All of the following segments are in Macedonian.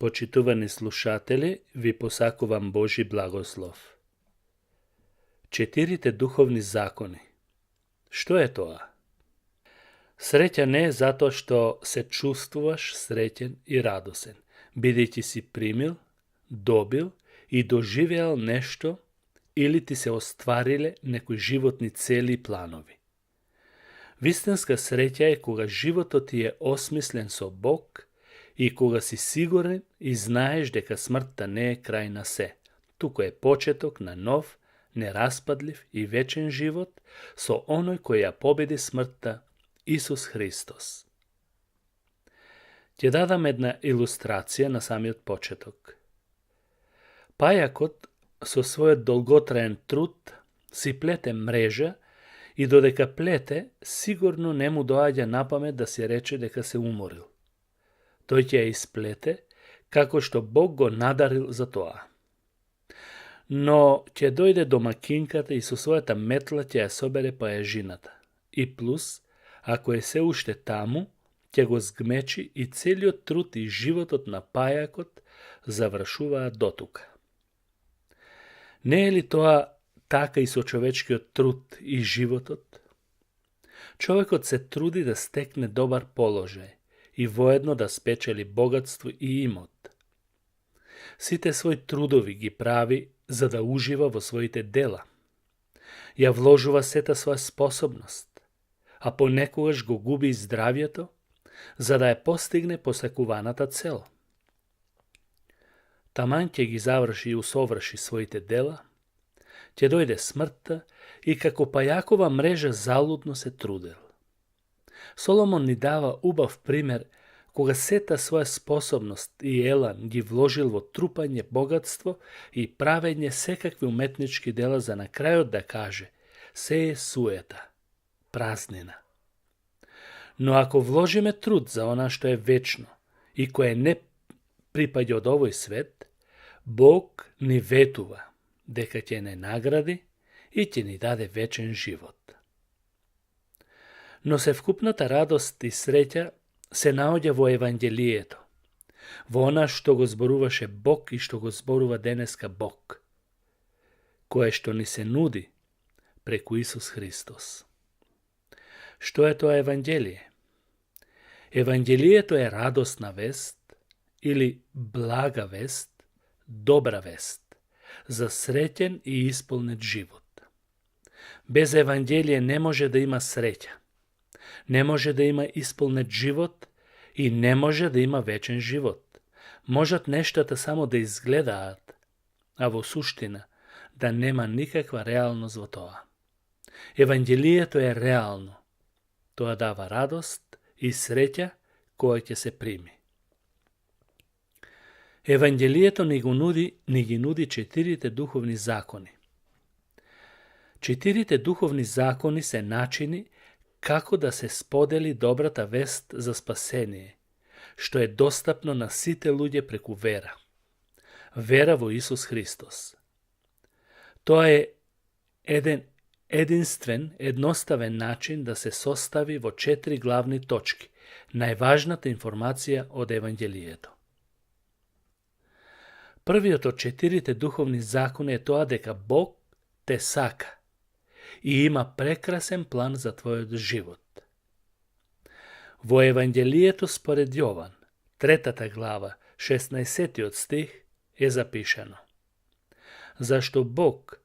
Почитувани слушатели, ви посакувам Божи благослов. 4 духовни закони. Што е тоа? Среќа не е затоа што се чувствуваш среќен и радосен, бидејќи си примил, добил и доживеал нешто или ти се оствариле некои животни цели и планови. Вистинска среќа е кога животот ти е осмислен со Бог и кога си сигурен и знаеш дека смртта не е крај на се, туку е почеток на нов, нераспадлив и вечен живот со оној кој ја победи смртта, Исус Христос. Ќе дадам една илустрација на самиот почеток. Пајакот со својот долготраен труд си плете мрежа и додека плете, сигурно не му доаѓа на памет да си рече дека се уморил. Тој ќе ја исплете, како што Бог го надарил за тоа. Но ќе дојде домакинката и со својата метла ќе ја собере пајажината. И плюс, ако е се уште таму, ќе го згмечи и целиот труд и животот на пајакот завршуваат дотука. Не е ли тоа така и со човечкиот труд и животот? Човекот се труди да стекне добар положај и воедно да спечели богатство и имот. Сите своји трудови ги прави за да ужива во своите дела. Ја вложува сета своја способност, а понекогаш го губи здравјето, за да ја постигне посакуваната цел. Таман ќе ги заврши и усоврши своите дела, ќе дојде смртта и како пајакова мрежа залудно се трудел. Соломон ни дава убав пример кога сета своја способност и елан ги вложил во трупање богатство и правење секакви уметнички дела за на крајот да каже се е суета, празнина. Но ако вложиме труд за она што е вечно и кое не припаѓа од овој свет, Бог ни ветува дека ќе не награди и ќе ни даде вечен живот. Но севкупната радост и среќа се наоѓа во Евангелието, во она што го зборуваше Бог и што го зборува денеска Бог, кое што ни се нуди преку Исус Христос. Што е тоа Евангелие? Евангелието е радосна вест или блага вест, добра вест, за среќен и исполнет живот. Без Евангелие не може да има среќа, не може да има исполнет живот и не може да има вечен живот. Можат нештата само да изгледаат, а во суштина да нема никаква реалност во тоа. Евангелието е реално. Тоа дава радост и среќа која ќе се прими. Евангелието ни ги нуди 4 духовни закони. 4 духовни закони се начини како да се сподели добрата вест за спасение, што е достапно на сите луѓе преку вера. Вера во Исус Христос. Тоа е единствен, едноставен начин да се состави во 4 главни точки, најважната информација од Евангелието. Првиот од 4 духовни закони е тоа дека Бог те сака и има прекрасен план за твојот живот. Во Евангелието според Јован, 3 глава, 16 стих е запишано: Зашто Бог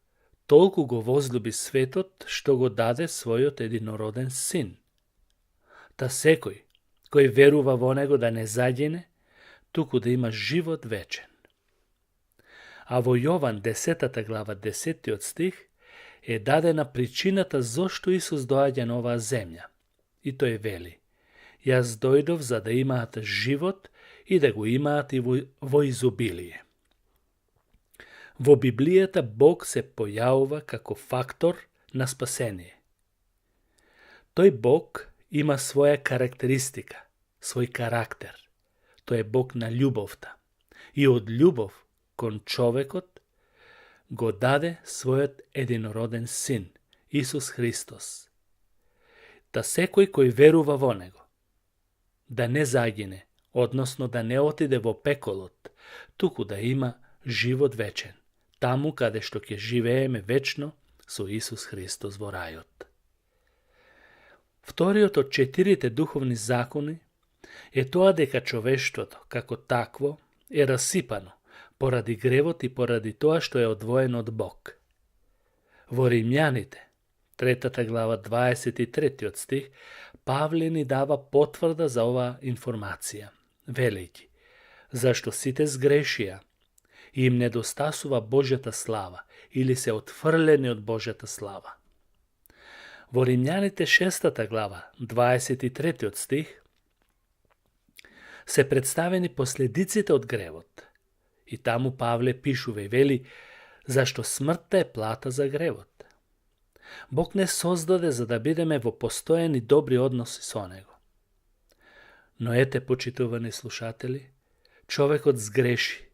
толку го возлюби светот, што го даде својот единороден син. Та секој кој верува во него да не загине, туку да има живот вечен. А во Јован 10 глава 10 стих е дадена причината зошто Исус доаѓа на оваа земја. И тој вели: Јас дојдов за да имаат живот и да го имаат и во изобилие. Во Библијата Бог се појавува како фактор на спасение. Тој Бог има своја карактеристика, свој карактер. Тој е Бог на љубовта. И од љубов кон човекот го даде својот единороден син, Исус Христос. Да секој кој верува во него, да не загине, односно да не отиде во пеколот, туку да има живот вечен, таму каде што ќе живееме вечно со Исус Христос во рајот. Вториот од 4 духовни закони е тоа дека човештвото, како такво, е расипано поради гревот и поради тоа што е одвоено од Бог. Во Римјаните, 3 глава, 23 стих, Павле ни дава потврда за оваа информација, велејќи: зашто сите сгрешија и им недостасува Божјата слава или се отфрлени од Божјата слава. Во Римјаните 6 глава, 23 стих, се представени последиците од гревот. И таму Павле пишува и вели: зашто смртта е плата за гревот. Бог не создаде за да бидеме во постојани добри односи со Него. Но ете, почитувани слушатели, човекот сгреши,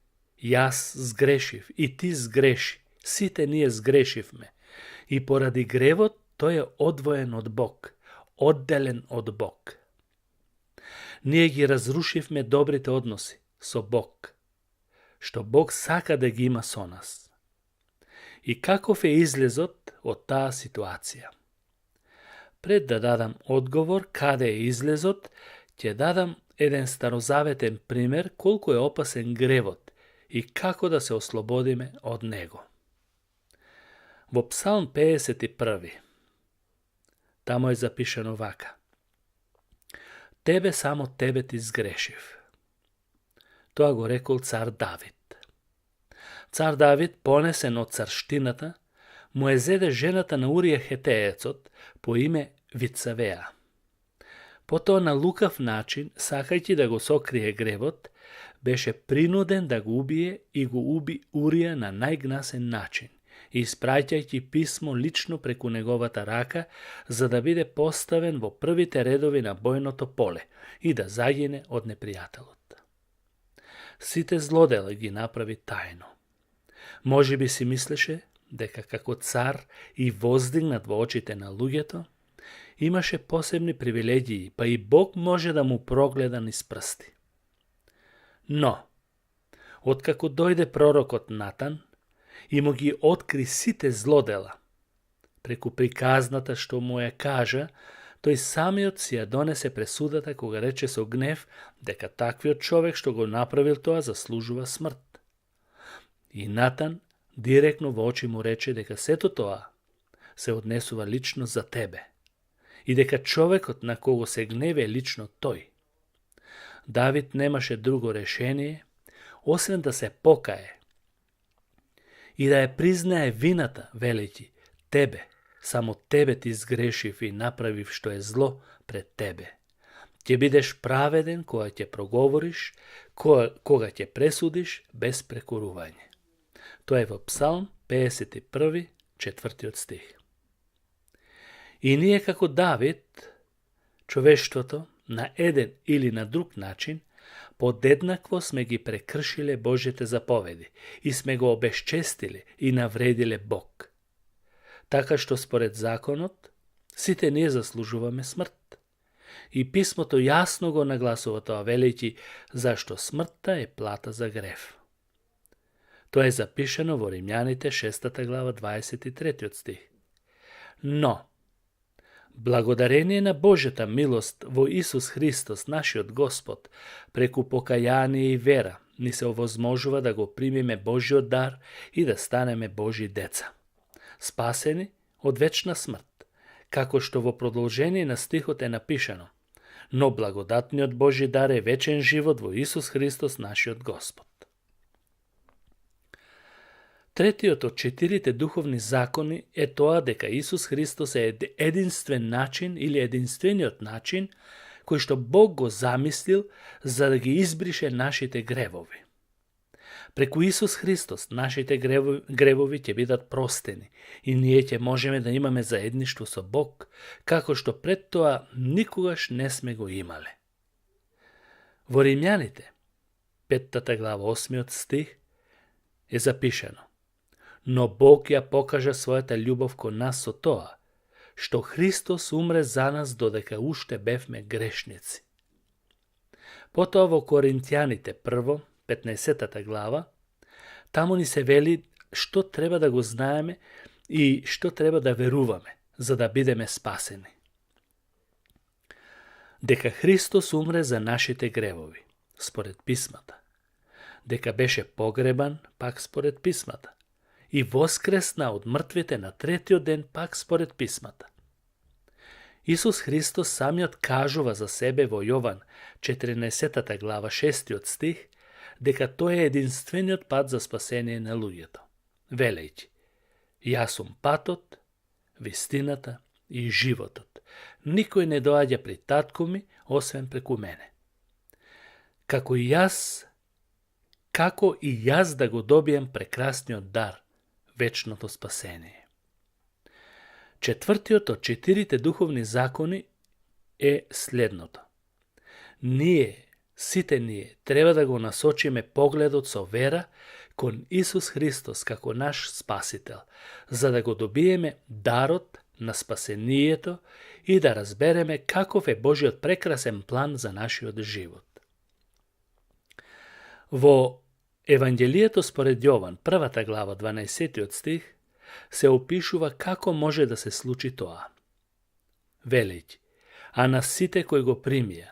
јас сгрешив и ти сгреши, сите ние сгрешивме. И поради гревот тој е одвоен од Бог, одделен од Бог. Ние ги разрушивме добрите односи со Бог, што Бог сака да ги има со нас. И каков е излезот од таа ситуација? Пред да дадам одговор каде е излезот, ќе дадам еден старозаветен пример колку е опасен гревот и како да се ослободиме од него. Во Псалм 51, тамо е запишано вака: Тебе само тебе ти сгрешив. Тоа го рекол цар Давид. Цар Давид, понесен од царштината, му е зеде жената на Урија Хетеецот по име Вицавеа. Потоа на лукав начин, сакајќи да го сокрие гревот, беше принуден да го убие и го уби Урија на најгнасен начин, испраќајќи писмо лично преку неговата рака, за да биде поставен во првите редови на бојното поле и да загине од непријателот. Сите злодела ги направи тајно. Може би си мислеше дека како цар и воздигнат во очите на луѓето, имаше посебни привилегии, па и Бог може да му прогледа низ прсти. Но, откако дојде пророкот Натан и му ги откри сите злодела, преку приказната што му ја кажа, тој самиот си ја донесе пресудата кога рече со гнев дека таквиот човек што го направил тоа заслужува смрт. И Натан директно во очи му рече дека сето тоа се однесува лично за тебе и дека човекот на кого се гневе е лично тој. Давид немаше друго решение, освен да се покае и да ја признае вината, велејќи: тебе, само тебе ти сгрешив и направив што е зло пред тебе. Ќе бидеш праведен кога ќе проговориш, кога ќе пресудиш без прекорување. Тоа е во Псалм 51, 4 стих. И ние како Давид, човештвото, на еден или на друг начин, подеднакво сме ги прекршиле Божите заповеди и сме го обесчестиле и навредиле Бог. Така што според законот, сите ние заслужуваме смрт. И писмото јасно го нагласува тоа, велејќи: зашто смртта е плата за грев. Тоа е запишено во Римјаните 6 глава 23 стих. Но, благодарение на Божјата милост во Исус Христос, нашиот Господ, преку покаяние и вера, ни се овозможува да го примиме Божјиот дар и да станеме Божји деца, спасени од вечна смрт, како што во продолжение на стихот е напишано: но благодатниот Божји дар е вечен живот во Исус Христос, нашиот Господ. Третиот од 4 духовни закони е тоа дека Исус Христос е единствен начин или единствениот начин кој што Бог го замислил за да ги избрише нашите гревови. Преку Исус Христос нашите гревови ќе бидат простени и ние ќе можеме да имаме заедништво со Бог, како што пред тоа никогаш не сме го имале. Во Римјаните, 5 глава 8 стих е запишено: но Бог ја покажа својата љубов кон нас со тоа, што Христос умре за нас додека уште бевме грешници. Потоа во Коринтјаните 1, 15 глава, таму ни се вели што треба да го знаеме и што треба да веруваме, за да бидеме спасени. Дека Христос умре за нашите гревови, според писмата. Дека беше погребан, пак според писмата. И воскресна од мртвите на третиот ден, пак според писмата. Исус Христос самиот кажува за себе во Јован 14 глава 6 стих, дека тој е единствениот пат за спасение на луѓето, велејќи: Јас сум патот, вистината и животот. Никој не доаѓа при татко ми, освен преку мене. Како и јас да го добием прекрасниот дар, вечното спасение. Четвртиот од 4 духовни закони е следното. Сите ние, треба да го насочиме погледот со вера кон Исус Христос како наш спасител, за да го добиеме дарот на спасението и да разбереме каков е Божиот прекрасен план за нашиот живот. Во Евангелието според Јован, 1 глава, 12 стих, се опишува како може да се случи тоа. Велејќи: а на сите кои го примија,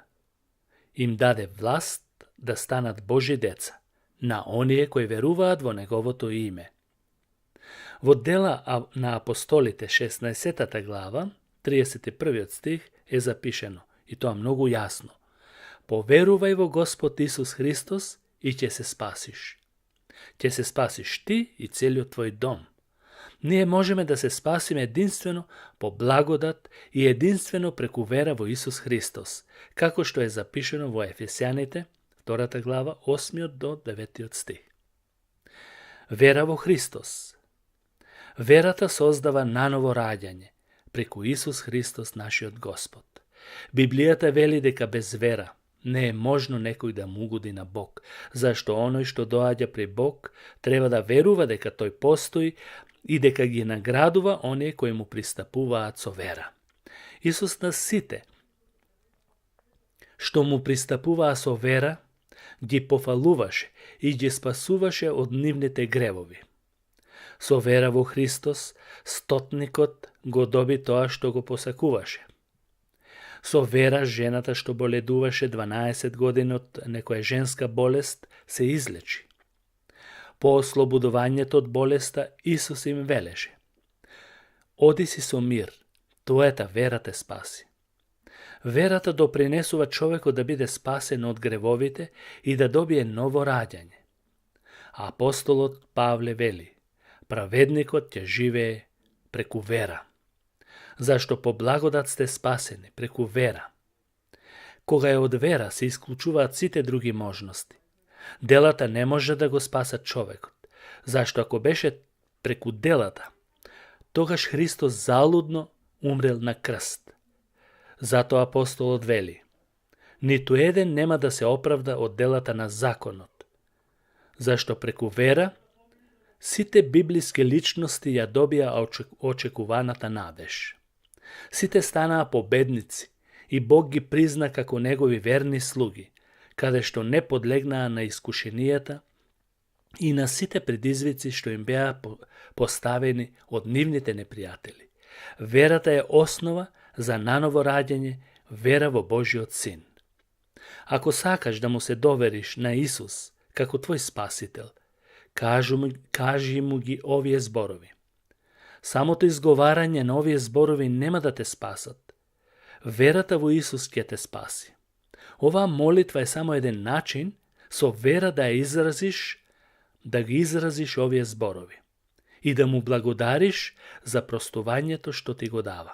им даде власт да станат Божи деца, на оние кои веруваат во Неговото име. Во Дела на апостолите 16 глава, 31 стих е запишено, и тоа многу јасно: Поверувај во Господ Исус Христос и ќе се спасиш. Ќе се спасиш ти и целиот твој дом. Ние можеме да се спасиме единствено по благодат и единствено преку вера во Исус Христос, како што е запишено во Ефесјаните, 2 глава, 8 до 9 стих. Вера во Христос. Верата создава наново раѓање, преку Исус Христос нашиот Господ. Библијата вели дека без вера не е можно некој да му угоди на Бог, зашто оној што доаѓа при Бог треба да верува дека тој постои и дека ги наградува оние кои му пристапуваат со вера. Исус на сите што му пристапуваа со вера, ги пофалуваше и ги спасуваше од нивните гревови. Со вера во Христос, стотникот го доби тоа што го посакуваше. Со вера жената што боледуваше 12 години од некоја женска болест се излечи. По ослободувањето од болеста Исус им велеше: Оди си со мир, твојата вера те спаси. Верата допринесува човекот да биде спасен од гревовите и да добие ново раѓање. Апостолот Павле вели: праведникот ќе живее преку вера. Зашто по благодат сте спасени преку вера. Кога е од вера се исклучуваат сите други можности. Делата не може да го спасат човекот, зашто ако беше преку делата, тогаш Христос залудно умрел на крст. Затоа апостолот вели: ниту еден нема да се оправда од делата на законот, зашто преку вера сите библиски личности ја добија очекуваната надеж. Сите станаа победници и Бог ги призна како негови верни слуги, каде што не подлегнаа на искушенијата и на сите предизвици што им беа поставени од нивните непријатели. Верата е основа за наново раѓање, вера во Божиот Син. Ако сакаш да му се довериш на Исус како твој спасител, кажи му ги овие зборови. Самото изговарање на овие зборови нема да те спасат. Верата во Исус ќе те спаси. Оваа молитва е само еден начин со вера да ги изразиш овие зборови и да му благодариш за простувањето што ти го дава.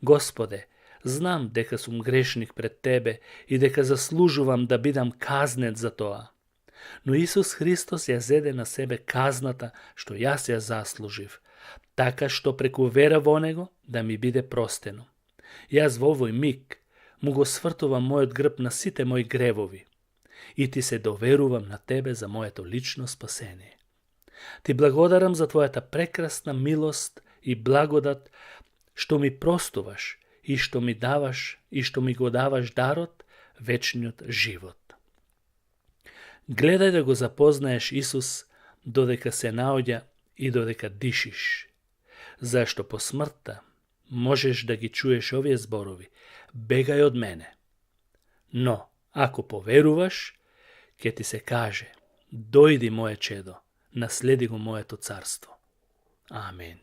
Господе, знам дека сум грешник пред Тебе и дека заслужувам да бидам казнет за тоа. Но Исус Христос ја зеде на себе казната што јас ја заслужив, така што преку вера во Него да ми биде простено. Јас во овој миг му го свртувам мојот грб на сите мои гревови и ти се доверувам на Тебе за моето лично спасение. Ти благодарам за Твојата прекрасна милост и благодат што ми простуваш и што ми го даваш дарот вечниот живот. Гледај да го запознаеш Исус додека се наоѓа и додека дишиш, зашто по смртта можеш да ги чуеш овие зборови: бегај од мене. Но, ако поверуваш, ќе ти се каже: дојди, мое чедо, наследи го моето царство. Амен.